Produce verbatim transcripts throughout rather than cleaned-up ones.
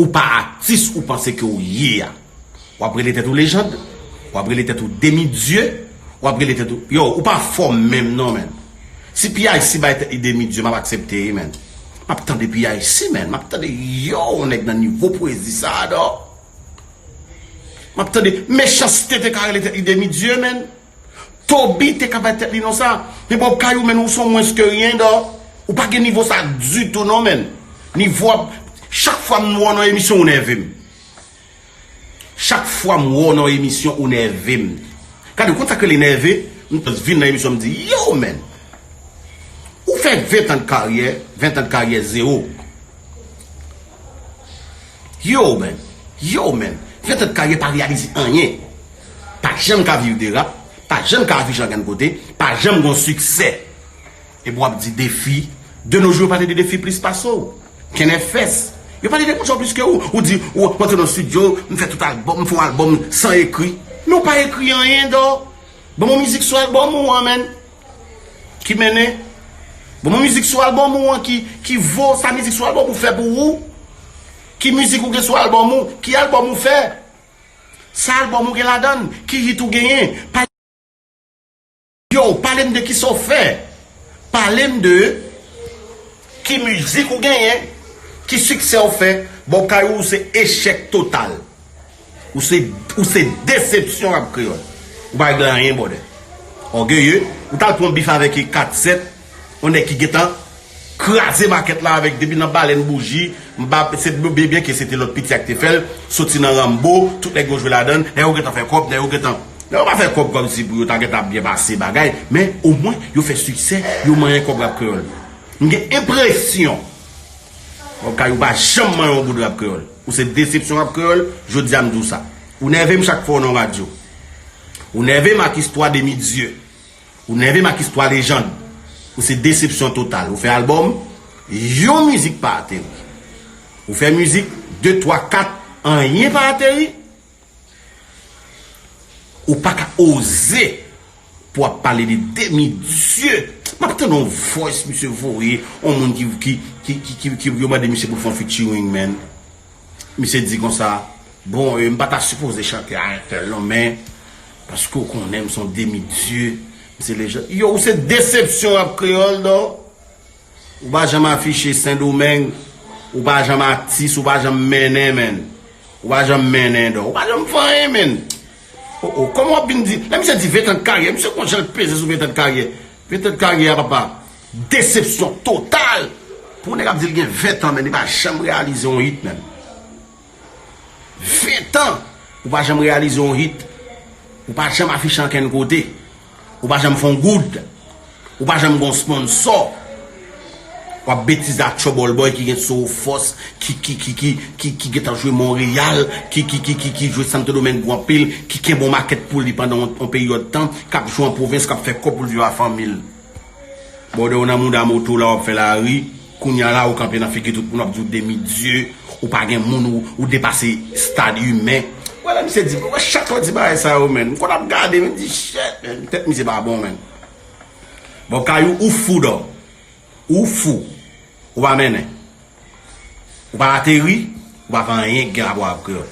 ou pa atis ou panse ke w ye a. W ap rele tèt ou lejand, w ap rele tèt ou demi dye, w ap rele tèt ou, yo, ou pa fò menm non, menn. Si P I C bay tèt li demi dye, m ap aksepte, menn. M ap tande P I C, menn. M ap tande, yo, yon nèg nan nivo pwezi sa a, dò. M ap tande, Mechanste te ka rele tèt li demi dye, menn. Toby te ka bay tèt li non sa. Men Bob Kayou, menn, ou se yon mwens ke ryen, dò. Ou pa gen nivo sa ditou non, menn. Nivo ap, chak fwa m wè w nan emisyon, ou nève m. Chak fwa m wè w nan emisyon, ou nève m. Gade, ou konn sa k rele nève? M vin nan emisyon, m di, yo, menn. Ou fè ven tan de karyè, ven tan de karyè zewo. Yo, menn. Yo, menn. Ven tan de karyè pa reyalize anyen. Pa janm ka viv de rap, pa janm ka afiche ankenn kote, pa janm gon siksè. Epi w ap di defi. De nos jours, yo pale de defi plis pase w. Kenèfès. Yo pale de moun sa w plis ke ou. Ou di, ou, ou antre nan estidyo, m fè tout albòm, m fè yon albòm san ekri. Men ou pa ekri anyen, dò. Ban m yon mizik sou albòm ou an, menn. Ki mennen. Ban m yon mizik sou albòm ou an ki, ki vo sa mizik sou albòm ou fè pou ou. Ki mizik ou gen sou albòm ou? Ki albòm ou fè? Sa albòm ou gen ladan l? Ki hit ou genyen? Pa Yo, pale m de kisa w fè. Pale m de ki mizik ou genyen, ki siksè w fè. Bob Kayou, ou se echèk total. Ou se, ou se desepsyon rap kreyòl. Ou pa regle anyen, bòdè. Ògeye, ou t al pran bif avèk kat sèt, yon nèg ki gentan kraze makèt la avèk depi nan balèn bouji, m pa, se byen ke se te lòt piti a ki te fè l, soti nan Rambo, tout nèg yo jwe ladan l, nèg yo gentan fè kòb, nèg yo gentan, nèg yo pa fè kòb kòmsi pou yo ta gentan ap byen pase bagay, men omwen yo fè siksè, yo manyen kòb rap kreyòl. M gen enpresyon, Bob Kayou pa janm manyen yon bout rap kreyòl. Ou se desepsyon rap kreyòl, jodi a m di w sa. Ou nève m chak fwa w nan radyo. Ou nève m ak istwa demi dye. Ou nève m ak istwa lejand. Ou se desepsyon total. Ou fè albòm, yon mizik pa ateri. Ou fè mizik, de, twa, kat, anyen pa ateri. Ou pa ka oze pou w ap pale de demi dye. M ap tande yon voice misye voye, yon moun ki, ki, ki, ki, ki, ki yo mande misye pou l fè yon featuring, man. Misye di konsa, bon, e, m pa ta sipoze chante a entèl non, men paske w konnen m se yon demi dye, m se lejann. Yo, ou se desepsyon rap kreyòl, dò. Ou pa janm afiche Sendomeng, ou pa janm atis, ou pa janm mennen, menn. Ou pa janm mennen, dò. Ou pa janm fè anyen, menn. O, o, kòman w ap vin di, lè misye di ven tan de karyè, misye konn jan l peze sou ven tan de karyè. Ven tan de karyè a, papa. Desepsyon total. Pou yon nèg ap di l gen ven tan, menn, li pa janm reyalize yon hit, menn. Ven tan, ou pa janm reyalize yon hit. Ou pa janm afiche ankenn kote. Ou pa janm fè yon goud. Ou pa janm gon sponsò. W ap betize ak Trouble Boy ki gen Sow Fòs, ki, ki, ki, ki, ki, ki gentan jwe Monreyal, ki, ki, ki, ki, ki jwe Santo Domingo anpil, ki kenbe yon makèt pou li pandan yon, yon peryòd tan, k ap jwe an pwovens, k ap fè kòb pou l viv ak fanmi l. Bòdè, ou nan mouda moto la, w ap fè lari, kounye a la, ou kanpe nan figi tout moun, w ap di w demi dye, ou pa gen moun, ou, ou depase stad imen. Wè, lè misye di, wè, chak lè w di bagay sa yo, menn, m konn ap gade, men m di, shit, menn, tèt misye pa bon, menn. Bob Kayou, ou fou, dò. Ou fou. Ou pa mennen. Ou pa ateri, ou pa fè anyen ki gen rapò ak kreyòl.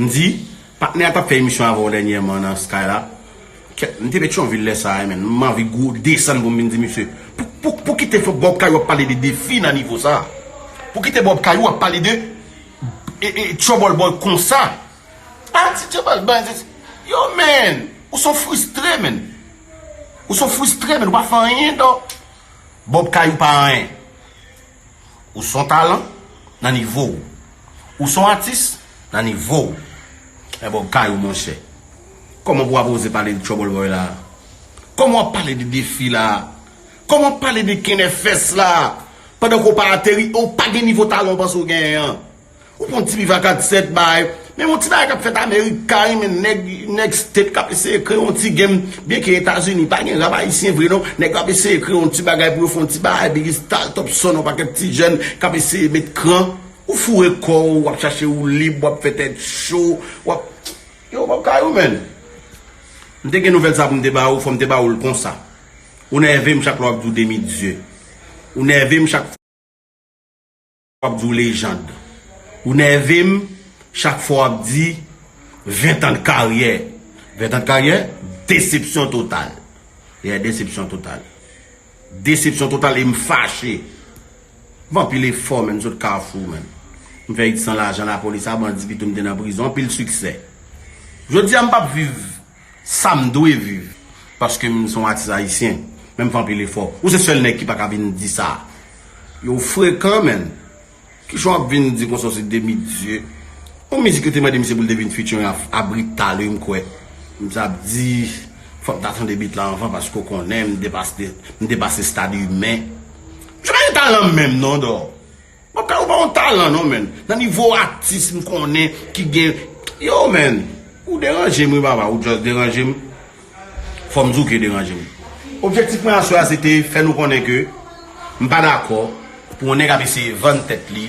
M di, patnè a t ap fè emisyon avè w dènyèman nan Sky la. Kèt, m te Petyonvil lè sa a, menn. M anvi gwo desann pou m vin di misye. Pou, pou, pou kite Bob Kayou ap pale de defi nan nivo sa a. Pou kite Bob Kayou ap pale de e, e, Trouble Boy konsa. A ti Trouble Boy, yo, menn. Ou se yon fristre, menn. Ou se yon fristre, menn. Ou pa fè anyen, dò. Bob Kayou pa anyen. Ou se yon talan nan nivo w. Ou se yon atis nan nivo w. Men Bob Kayou, monchè. Kòman pou w ap oze pale de Trouble Boy la? Kòman w ap pale de defi la? Kòman w ap pale de Kenèfès la? Pandan ke w pa ateri, ou pa gen nivo talan w panse w genyen an. Ou pran ti bif a kat sèt bay. Men yon ti bagay k ap fèt Amerik, Karayib, men nèg, nèg state k ap eseye kreye yon ti game. Byenke Etazini pa gen rap ayisyen vre non. Nèg yo ap eseye kreye yon ti bagay pou yo fè yon ti bagay, Biggie Stalin, Top Son, yon pakèt ti jèn k ap eseye met kran. Ou foure kò w, w ap chache ou lib, w ap fè tèt cho, w ap, yo, w ap kay ou, menn. M te gen nouvèl sa pou m te ba ou, fò m te ba ou l konsa. Ou nève m chak lè w ap di w demi dye. Ou nève m chak w ap di w lejand. Ou nève m chak fwa w ap di ven tan de karyè. Ven tan de karyè, desepsyon total. Yeah, desepsyon total. Desepsyon total e m fache. M fè anpil efò, menn, m sot Kafou, menn. M fè it san lajan, lapolis a bandi, pito m te nan prizon, anpil siksè. Jodi a, m p ap viv sa m dwe viv, paske m se yon atis ayisyen, men m fè anpil efò. Ou se sèl nèg ki pa ka vin di sa. Yo frekan, menn. Kijan w ap vin di konsa w se demi dye? Yon mizik yo te mande misye pou l te vin featuring a, a Brita, wi, m kwè. M t ap di, fò m ta tande beat la anvan, paske w konnen m depase, m depase stad imen. Misye pa gen talan menm non, dò. Mwen pa, ou pa yon talan non, menn. Nan nivo atis m konnen ki gen, yo, menn, ou deranje m, wi, papa, ou just deranje m. Fò m di w ke deranje m. Objektif mwen aswè a, se te fè nou konnen ke m pa dakò pou yon nèg ap eseye vann tèt li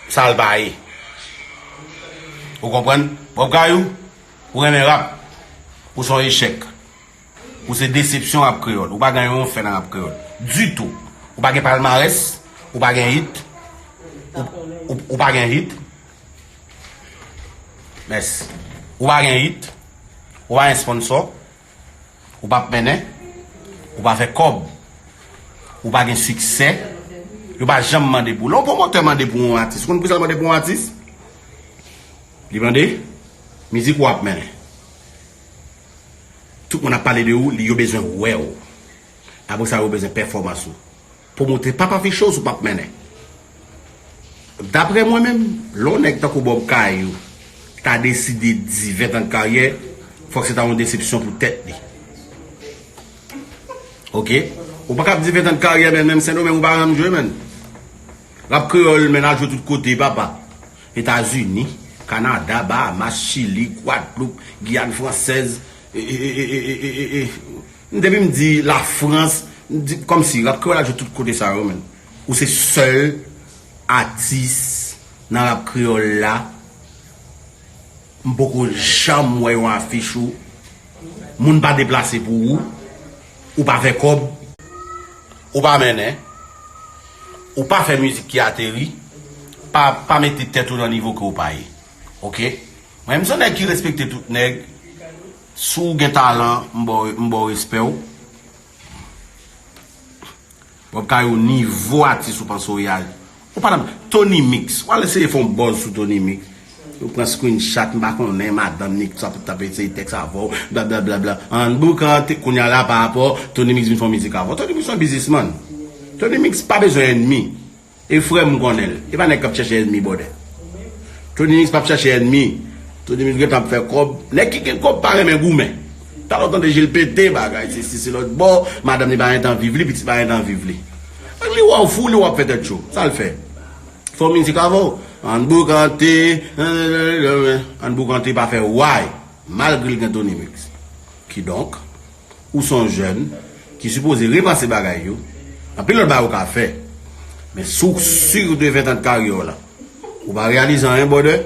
sa l pa ye. Ou konprann? Bob Kayou, ou renmen rap. Ou se yon echèk. Ou se desepsyon rap kreyòl. Ou pa gen anyen w fè nan rap kreyòl. Ditou. Ou pa gen palmarès. Ou pa gen hit. Ou, ou, ou pa gen hit. Mèsi. Ou pa gen hit. Ou pa gen sponsò. Ou p ap mennen. Ou pa fè kòb. Ou pa gen siksè. Yo pa janm mande pou ou. Lè yon pwomotè mande pou yon atis, ou konn poukisa l mande pou yon atis? Li mande mizik ou ap mennen. Tout moun ap pale de ou, li, yo bezwen wè w. Apre sa, yo bezwen pèfòmans ou. Pwomotè p ap afiche w si w p ap mennen. Daprè mwen menm, lè yon nèg tankou Bob Kayou ta deside di ven tan de karyè, fòk se ta yon desepsyon pou tèt li. Oke? Ou pa kab di ven tan de karyè, men menm Sendomeng ou pa janm jwe, menn. Rap kreyòl, menn, al jwe tout kote, papa. Etazini, Kanada, Bahamas, Chili, Gwadloup, Giyàn Fransèz, e, e, e, e, e, e, e, e, depi m di Lafrans, m di, kòmsi rap kreyòl la jwe tout kote sa yo, menn. Ou se sèl atis nan rap kreyòl la, m poko janm wè yon afich ou, moun pa deplase pou ou, ou pa fè kòb, ou pa mennen, ou pa fè mizik ki ateri, pa, pa mete tèt ou nan nivo ke w pa ye. Oke? Mwen, m se yon nèg ki respekte tout nèg. Si w gen talan, m ba w, m ba w respè w. Bob Kayou, nivo atis ou panse w ye a, ou pa nan Tony Mix. W al eseye fè yon buzz sou Tony Mix. Yo pran screenshot, m pa konnen, madanm Nixon t ap eseye tèks avè w, blablabla. Ann boukante, kounye a la pa rapò, Tony Mix vin fè yon mizik avè w. Tony Mix se yon biznismann. Tony Mix pa bezwen ènmi. E frè m, m konnen l. E pa nèg k ap chèche ènmi, brother. Tony Mix p ap chèche ènmi. Tony Mix gentan ap fè kòb. Nèg ki gen kòb pa renmen goumen. Talè w tande Jil pete bagay, se si se lòt bò, madanm li pa gentan viv li, pitit pa gentan viv li. Li wè w fou, li wè w ap fè tèt cho. Sa l fè? Fè w mizik avè w. Ann boukante, ann boukante pa fè way. Malgre l gen Tony Mix. Kidonk, ou se yon jèn ki sipoze repanse bagay yo. Anpil lòt bagay ou ka fè. Men si w si w dwe ven tan de karyè w la, ou pa reyalize anyen, brother,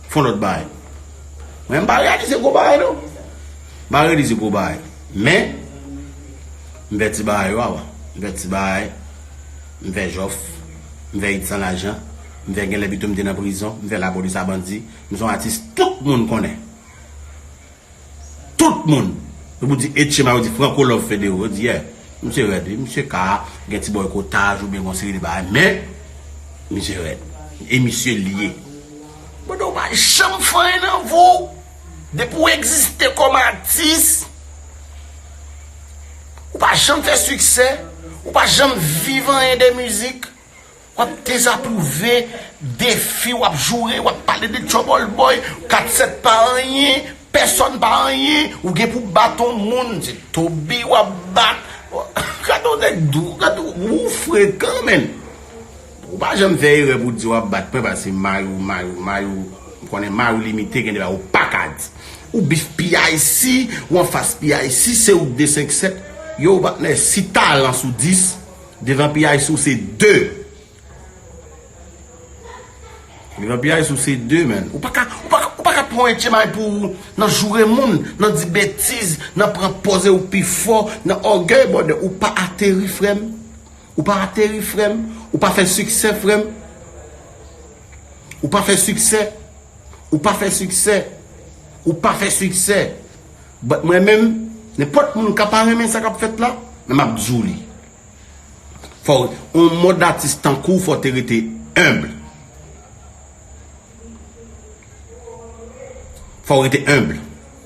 fè yon lòt bagay. Mwen, m pa reyalize gwo bagay, non. M pa reyalize gwo bagay. Men, m fè ti bagay yo avan. M fè ti bagay. M fè jòf. M fè it san lajan. M fè genlè pito m te nan prizon. M fè lapolis a bandi. M se yon atis tout moun konnen. Tout moun. Yo pou di Etchema, yo di Franco Love Federo, yo di, yeah, misye rèd, wi. Misye ka gen ti bòykotaj oubyen gon seri de bagay, men misye rèd. E misye l ye. Brother, ou pa janm fè anyen nan vi w. Depi w egziste kòm atis, ou pa janm fè siksè, ou pa janm viv anyen de mizik. W ap dezapwouve defi, w ap joure, w ap pale de Trouble Boy, kat sèt pa anyen, pèsòn pa anyen, ou gen pou bat yon moun, se Toby w ap bat. Gade yon nèg dou, gade ou frekan, menn. Ou pa janm fè erè pou di w ap bat mwen, paske may ou, may ou, may ou, m konnen may ou limite, gen de bagay ou pa ka di. Ou bif P I C, ou anfas P I C, se ou k de senk sèt. Yo, patnè, si talan sou dis, devan P I C ou se de. Devan P I C ou se de, menn. Ou pa ka, ou pa ka, ou pa ka pran Etchema pou ou nan joure moun, nan di betiz, nan pran pòz ou pi fò, nan ògèy, brother. Ou pa ateri, frè m. Ou pa ateri, frè m. Ou pa fè siksè, frè m. Ou pa fè siksè. Ou pa fè siksè. Ou pa fè siksè. But mwen menm, nenpòt moun ka pa renmen sa k ap fèt la, men m ap di w li. Fò w, yon mòd atis tankou w, fò w te rete enb. Fò w rete enb.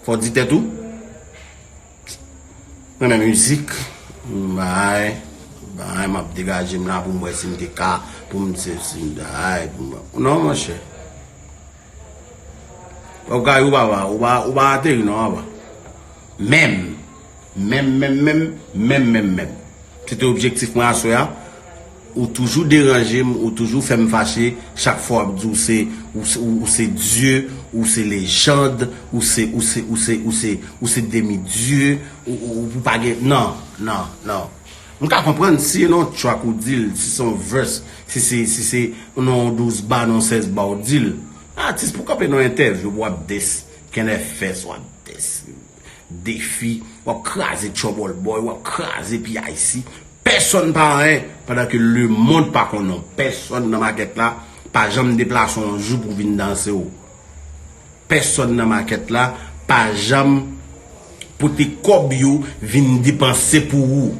Fò w di tèt ou, mwen men mizik, bay, bay, m ap degaje m la pou m wè si m te ka, pou m se, si m, bay, pou m, non, monchè. Ou ka, ou pa, ou pa, ou pa ateri, non, papa. Menm. Menm, menm, menm, menm, menm, menm. Se te objektif mwen aswè a. Ou toujou deranje m, ou toujou fè m fache. Chak fwa w ap di w se, ou se, ou, ou se Dye, ou se lejand, ou se, ou se, ou se, ou se, ou se demi Dye, ou, ou, ou pa gen, non, non, non. M ka konprann si se nan yon track ou di l, si se yon verse, si se, si se nan yon douz ba, nan yon sèz ba ou di l. Atis pou kanpe nan yon entèvyou pou w ap diss Kenneth Fès, w ap diss Defi, w ap kraze Trouble Boy, w ap kraze P I C. Pèsonn pa anyen, pandan ke lemonn pa konnen w. Pèsonn nan makèt la pa janm deplase w yon jou pou vin danse w. Pèsonn nan makèt la pa janm pote kòb yo vin depanse pou ou.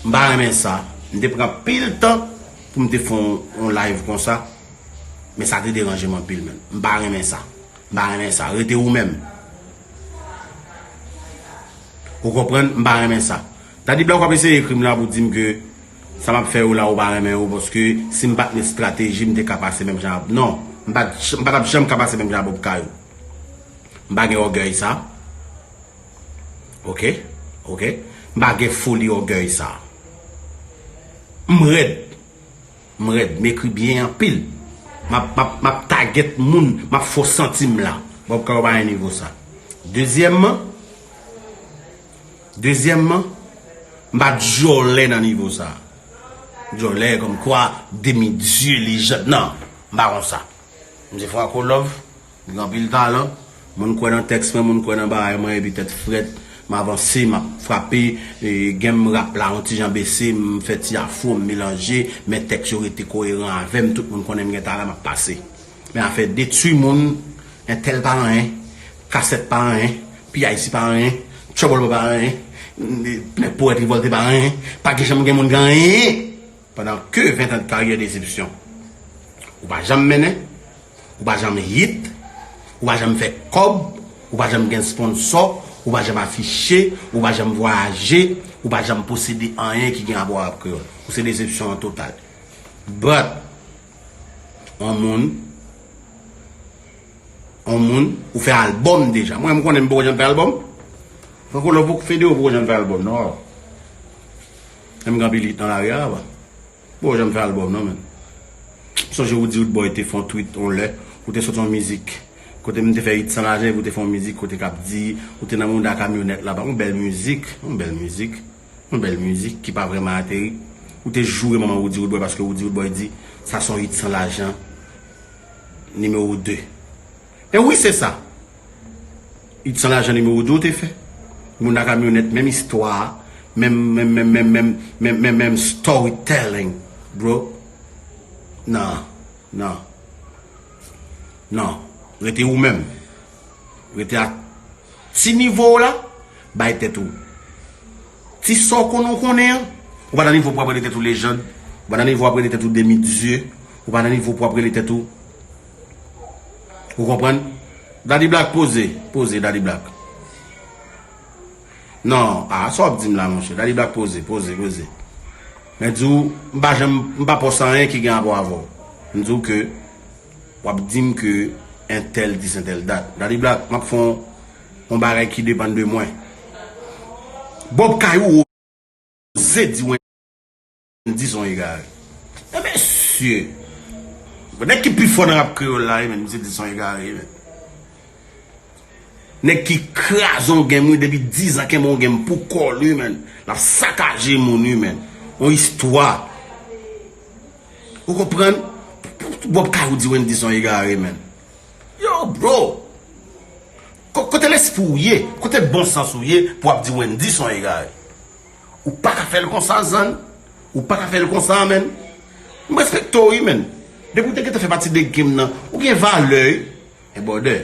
M pa renmen sa. M te pran pil tan pou m te fè yon, yon live konsa, men sa te deranje m anpil, menn. M pa renmen sa. M pa renmen sa. Rete ou menm. Ou konprann? M pa renmen sa. Daddy Black, w ap eseye ekri m la pou di m ke sa m ap fè yo la, ou pa renmen yo, paske si m pa t met estrateji, m te ka pase menm jan ak, non, m pa t, m pa t ap janm ka pase menm jan ak Bob Kayou. M pa gen ògèy sa. Oke? Oke? M pa gen foli ògèy sa. M rèd. M rèd, m ekri byen anpil. M ap, m ap, m ap target moun, m ap fè w santi m la. Bob Kayou pa gen nivo sa. Dezyèmman, dezyèmman, m pa djòlè nan nivo sa. Djòlè kòmkwa demi dye, lejand, non, m pa konsa. M se Franco Love. Gen anpil talan. Moun kwè nan tèks mwen, moun kwè nan bagay mwen, epi tèt frèt, m avanse, m ap frape, e, game rap la, yon ti jan bese, m fè ti afro, m melanje, men tèks yo rete koyeran avè m, tout moun konnen m gen talan, m ap pase. Men afè detwi moun, entèl pa anyen, kasèt pa anyen, P I C pa anyen, Trouble Boy pa anyen, nèg Powèt Revòlte pa anyen, pa gen janm gen moun gen anyen. Pandan ke ven tan de karyè desepsyon. Ou pa janm mennen, ou pa janm hit, ou pa janm fè kòb, ou pa janm gen sponsò, ou pa janm afiche, ou pa janm vwayaje, ou pa janm posede anyen ki gen rapò ak rap kreyòl. Ou se desepsyon an total. But, yon moun, yon moun, ou fè albòm deja. Mwen, m konnen m poko janm fè albòm. Franco Love poko fede ou poko janm fè albòm, non. Menm gen anpil hit nan lari a, papa. Bon, janm fè albòm non, menn. M sonje Roody Roodboy te fè yon tweet yon lè, ou te sot yon mizik. Kote m te fè hit san lajan, epi ou te fè yon mizik, kote k ap di, ou te nan mouda kamyonèt la, yon bèl mizik, yon bèl mizik, yon bèl mizik ki pa vrèman ateri. Ou te joure manman Roody Roodboy paske Roody Roodboy di, sa se yon hit san lajan nimewo de. E wi, se sa. Hit san lajan nimewo de ou te fè. Moun ak kamyonèt, menm istwa a, menm, menm, menm, menm, menm, menm, menm, menm storytelling, bro. Non, non. Non. Rete ou menm. Rete a ti nivo w la, bay tèt ou. Ti sa w konnen w konnen an, ou pa nan nivo pou w ap rele tèt ou lejand, ou pa nan nivo w ap rele tèt ou demi dye, ou pa nan nivo pou w ap rele tèt ou. Ou konprann? Daddy Black poze, poze, Daddy Black. Non, a, sa w ap di m la, monchè? Daddy Black poze, poze, poze. Men di w, m pa janm, m pa pòs anyen ki gen rapò avè w. M di w ke w ap di m ke entèl dis, entèl dat. Daddy Black, m ap fè yon, yon bagay ki depann de mwen. Bob Kayou oze di Wendy se yon egare. E mesye, nèg ki pi fò nan rap kreyòl la, wi, menn, misye di se yon egare, wi, menn. Nèg ki kraze yon game, wi, depi diz an kenbe yon game pou kò l, wi, menn. L ap sakaje moun, wi, menn. Yon istwa. Ou konprann? Bob Kayou di Wendy se yon egare, menn. Yo, bro! Ko-, kote lespri w ye? Kote bon sans ou ye pou w ap di Wendy se yon egare? Ou pa ka fè l konsa, zann. Ou pa ka fè l konsa, menn. M respekte w, wi, menn. Depi w te gentan fè pati de game nan, ou gen valè. E bòdè,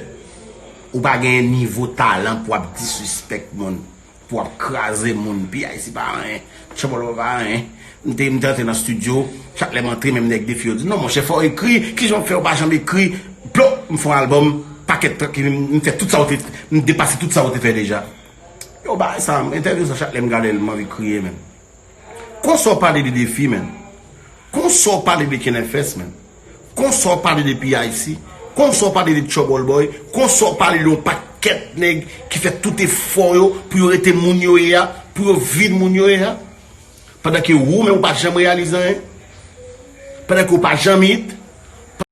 ou pa gen nivo talan pou ap disrespect moun, pou ap kraze moun. P I C pa anyen, Tchòbòlbòy pa anyen. M te, m te antre nan studio, chak lè m antre, menm nèg Defi yo di, "Non, monchè, fò w ekri, kijan w fè w pa janm ekri?" Plop, m fè yon album, pakèt track, m, m fè tout sa w te, m depase tout sa w te fè deja. Yo, bagay sa, entèvyou sa, chak lè m gade l, m anvi kriye, menm. Konsa w pale de Defi, menm. Konsa w pale de Ken F S, menm. Konsa w pale de P I C. Konsa w pale de Tchòbòlbòy. Konsa w pale de yon pakèt nèg ki fè tout efò yo pou yo rete moun yo ye a, pou yo vin moun yo ye a. Pandan ke ou menm ou pa janm reyalize anyen. Pandan ke ou pa janm hit.